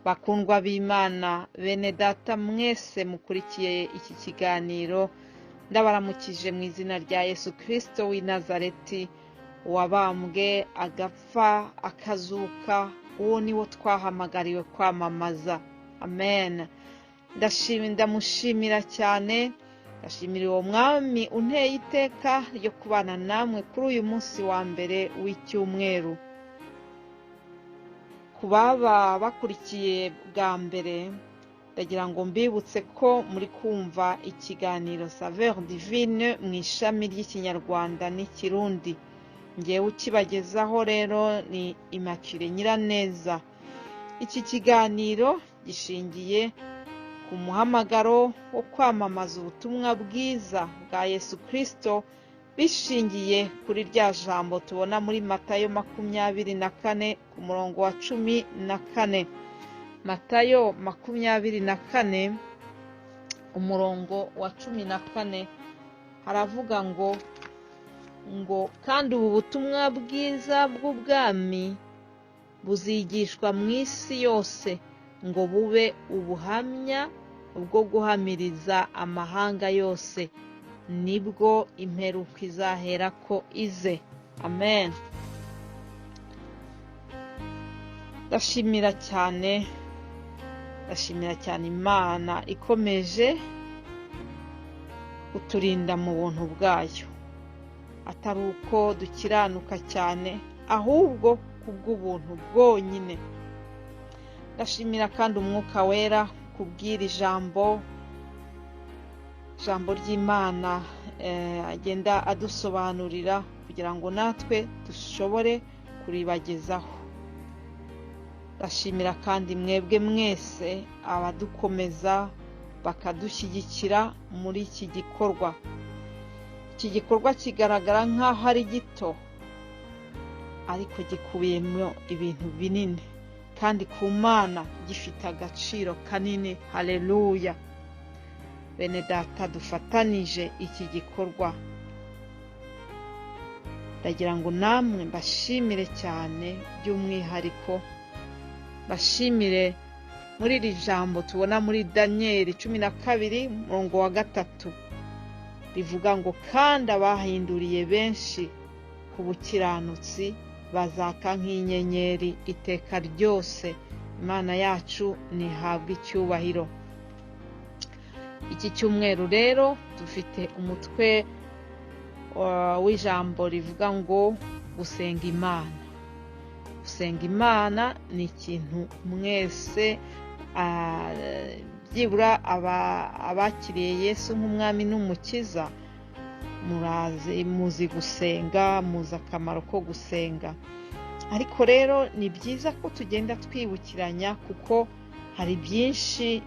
Bakundwa b'Imana, bene data mwese mukurikiye iki kiganiro, ndabaramukije mu izina rya Yesu Kirisito w'i Nazareti, wabambwe agapfa akazuka. Uwo niwo twahamagariwe kwamamaza. Amen. Ndamushimira cyane, ndashimira uwo mwami unteye iteka ryo kubana namwe kuri uyu munsi wa mbere w'icyumweru. Ku baba bakurikiye bwa mbere, ndagira ngo mbibutse ko muri kumva ikiganiro Saveur Divine mu ishami ry'Ikinyarwanda n'Ikirundi. Ngewe ukibagezaho rero ni Immaculée Nyiraneza. Iki kiganiro gishingiye ku muhamagaro wo kwamamaza ubutumwa bwiza bwa Yesu Kristo, bishingiye kuri rya jambo tubona muri Matayo 24 ku murongo wa 14. Matayo 24 umurongo wa 14 haravuga ngo kandi ubu butumwa bwiza bw'ubwami buzigishwa mu isi yose, ngo bube ubuhamya bwo guhamiriza amahanga yose, nibwo imperuka izaherako ize. Amen. Ndashimira cyane Imana ikomeje kuturinda mu buntu bwayo, atari uko dukiranuka cyane, ahubwo kubw'ubuntu bwonyine. Ndashimira kandi Umwuka Wera kubwira ijambo ry'Imana agenda adusobanurira kugira ngo natwe dushobore kuribagezaho. Ndashimira kandi mwebwe mwese abadukomeza bakadushyigikira muri iki gikorwa. Iki gikorwa kigaragara nk'aho ari gito, ariko gikubiyemo ibintu binini, kandi ku Mana gifite agaciro kanini. Haleluya. Bene data dufatanije iki gikorwa, ndagira ngo namwe mbashimire cyane, by'umwihariko bashimire muri iri jambo tubona muri Daniyeli 12 umurongo wa 3 rivuga ngo kandi abahinduriye benshi ku bukiranutsi bazaka nk'inyenyeri iteka ryose. Imana yacu ntihabwe icyubahiro. Iki cyumweru rero dufite umutwe w'ijambo rivuga ngo gusenga Imana. Gusenga Imana ni ikintu mwese byibura abakiriye Yesu nk'umwami n'umukiza muzi gusenga, muzi akamaro ko gusenga. Ariko rero ni byiza ko tugenda twibukiranya, kuko hari byinshi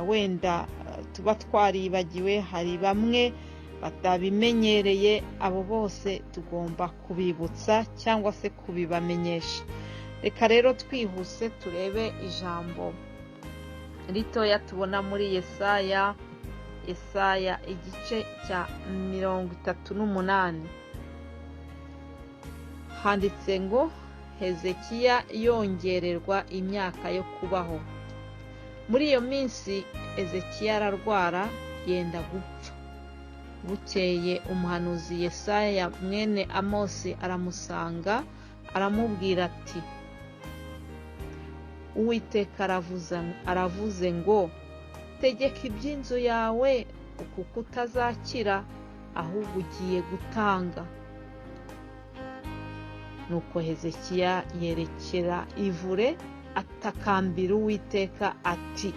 wenda tuba twaribagiwe, hari bamwe batabimenyereye, abo bose tugomba kubibutsa cyangwa se kubibamenyesha. Reka rero twihuse turebe ijambo ritoya tubona muri Yesaya igice cya 38. Handitse ngo Hezekiya yongererwa imyaka yo kubaho. Muri iyo minsi Hezekiya ararwara yenda gupfa. Bukeye umuhanuzi Yesaya mwene Amosi aramusanga, aramubwira ati Uwiteka aravuze ngo tegeka iby'inzu yawe, kuko utazakira, ahubwo ugiye gutanga. Nuko Hezekiya yerekera ivure, atakambira Uwiteka ati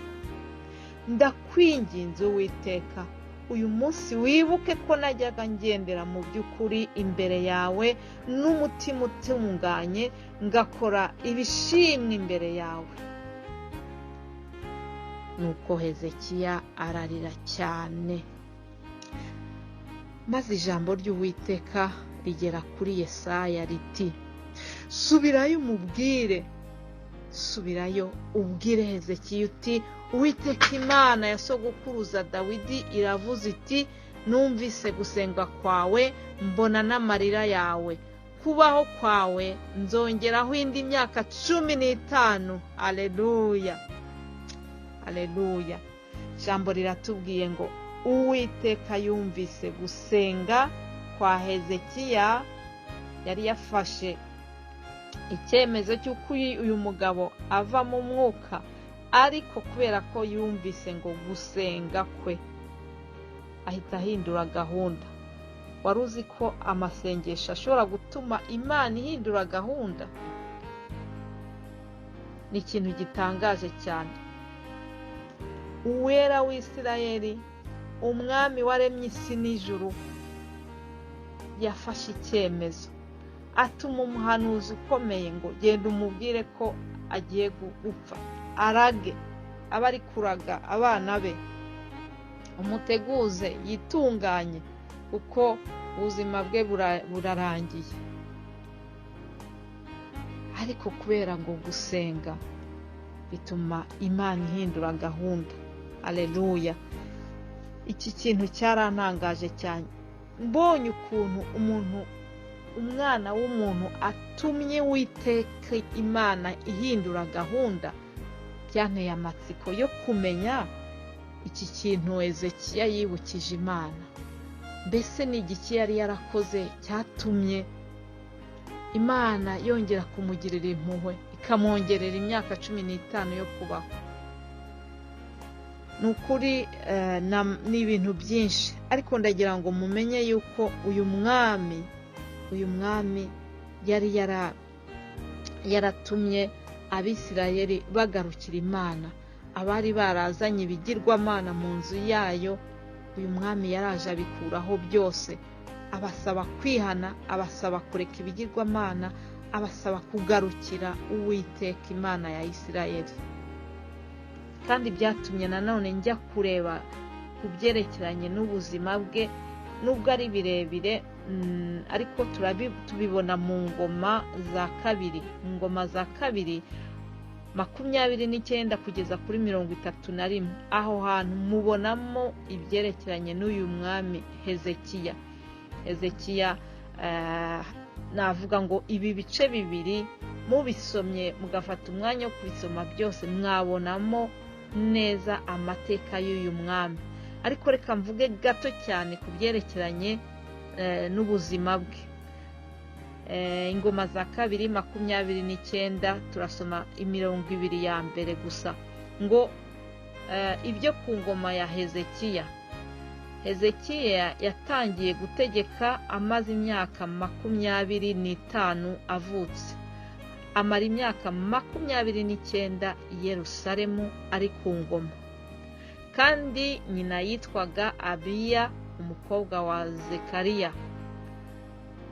ndakwinginze Uwiteka, uyu munsi wibuke ko najyaga ngendera mu by'ukuri imbere yawe n'umutima utunganye, ngakora ibishimwa imbere yawe. Nuko Hezekiya ararira cyane. Maze ijambo ry'Uwiteka rigera kuri Yesaya riti subirayo umubwire, subirayo ubwire Hezekiya uti Uwiteka Imana ya sogokuruza Dawidi iravuze iti numvise gusenga kwawe, mbona n'amarira yawe, kubaho kwawe nzongeraho indi myaka 15. Aleluya. Aleluya. Ijambo riratubwiye ngo Uwiteka yumvise gusenga kwa Hezekiya. Yari yafashe icyemezo cy'uko uyu mugabo ava mu mwuka, ariko kubera ko yumvise ngo gusenga kwe, ahita ahindura gahunda. Wari uzi ko amasengesho ashobora gutuma Imana ihindura gahunda? Ni ikintu gitangaje cyane. Uwera w'Isirayeli, umwami waremye isi n'ijuru, yafashe icyemezo atuma umuhanuzi ukomeye ngo genda umubwire ko agiye gupfa, arage aba ari kuraga abana be, umuteguze yitunganye kuko ubuzima bwe burarangiye. Ariko kubera ngo gusenga bituma Imana ihindura gahunda. Aleluya. Iki kintu cyarantangaje cyane, mbonye ukuntu umuntu, umwana w'umuntu atumye Uwiteka Imana ihindura gahunda, byanteye amatsiko yo kumenya iki kintu Hezekiya yibukije Imana. Mbese ni igiki yari yarakoze cyatumye Imana yongera kumugirira impuhwe, ikamwongerera imyaka 15 yo kubaho? Ni ukuri ni ibintu byinshi, ariko ndagira ngo mumenye yuko uyu mwami yari yaratumye Abisirayeli bagarukira Imana, abari barazanye ibigirwamana mu nzu yayo. Uyu mwami yaraje abikuraho byose, abasaba kwihana, abasaba kureka ibigirwamana, abasaba kugarukira Uwiteka Imana ya Isirayeli. Kandi byatumye nanone njya kureba ku byerekeranye n'ubuzima bwe, nubwo ari birebire, ariko tubibona mu ngoma za kabiri, mu ngoma za kabiri 29 kugeza kuri 31. Aho hantu mubonamo ibyerekeranye n'uyu mwami Hezekiya. Hezekiya navuga ngo ibi bice bibiri mubisomye mugafata umwanya wo kubisoma byose, mwabonamo neza amateka y'uyu mwami. Ariko reka mvuge gato cyane ku byerekeranye n'ubuzima bwe. Ingoma za kabiri 29 turasoma imirongo 2 ya mbere gusa, ngo ibyo ku ngoma ya Hezekiya. Hezekiya yatangiye gutegeka amaze imyaka 25 avutse, amara imyaka 29 i Yerusalemu ari ku ngoma. Kandi nyina yitwaga Abiya umukobwa wa Zekariya.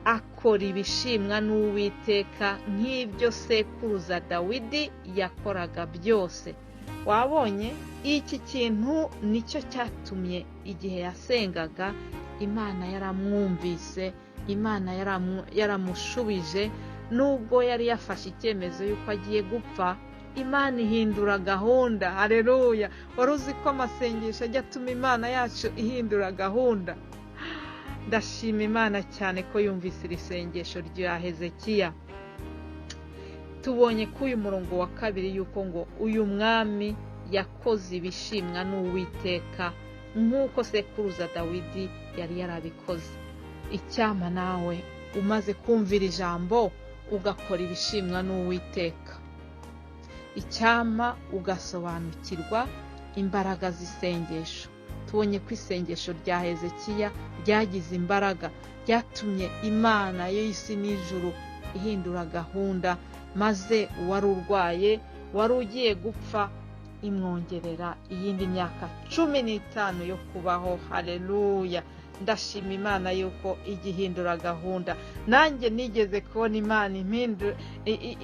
Akora ibishimwa n'Uwiteka nk'ibyo sekuruza Dawidi yakoraga byose. Wabonye iki kintu nicyo cyatumye igihe yasengaga Imana yaramwumvise, Imana yaramushubije. Nubwo yari yafashe icyemezo yuko agiye gupfa, Imana ihindura gahunda. Haleluya. Wari uzi ko amasengesho ajya atuma Imana yacu ihindura gahunda? Ndashima Imana cyane ko yumvise iri sengesho rya Hezekiya. Tubonye ko uyu murongo wa 2 yuko ngo uyu mwami yakoze ibishimwa n'Uwiteka nk'uko sekuruza Dawidi yari yarabikoze. Icyampa nawe umaze kumvira ijambo ugakora ibishimwa n'Uwiteka. Icyampa ugasobanukirwa imbaraga z'isengesho. Tubonye ko isengesho rya Hezekiya ryagize imbaraga, ryatumye Imana y'isi n'ijuru ihindura gahunda, maze uwari urwaye, wari ugiye gupfa, imwongerera iyindi myaka 15 yo kubaho. Haleluya. Ndashima Imana yuko igihindura gahunda. Nanjye nigeze kubona Imana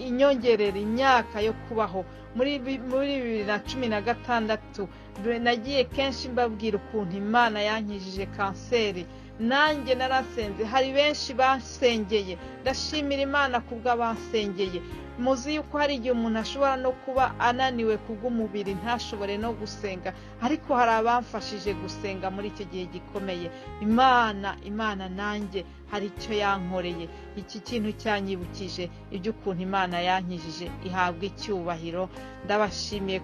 inyongerera imyaka yo kubaho. Muri 2016 nagiye kenshi mbabwira ukuntu Imana yankijije kanseri. Nanjye narasenze, hari benshi bansengeye, ndashimira Imana kubw'abansengeye. Muzi yuko hari igihe umuntu ashobora no kuba ananiwe kubw'umubiri ntashobore no gusenga, ariko hari abamfashije gusenga muri icyo gihe gikomeye. Imana nanjye hari icyo yankoreye. Iki kintu cyanyibukije iby'ukuntu Imana yankijije, ihabwa icyubahiro. Ndabashimiye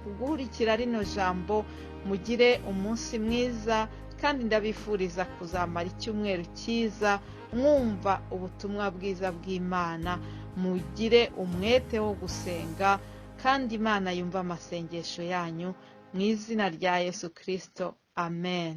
kubw'urikira rino jambo. Mugire umunsi mwiza, kandi ndabifuriza kuzamara icyumweru cyiza mwumva ubutumwa bwiza bw'Imana. Mugire umwete wo gusenga, kandi Imana yumva amasengesho yanyu, mu izina rya Yesu Kristo, amen.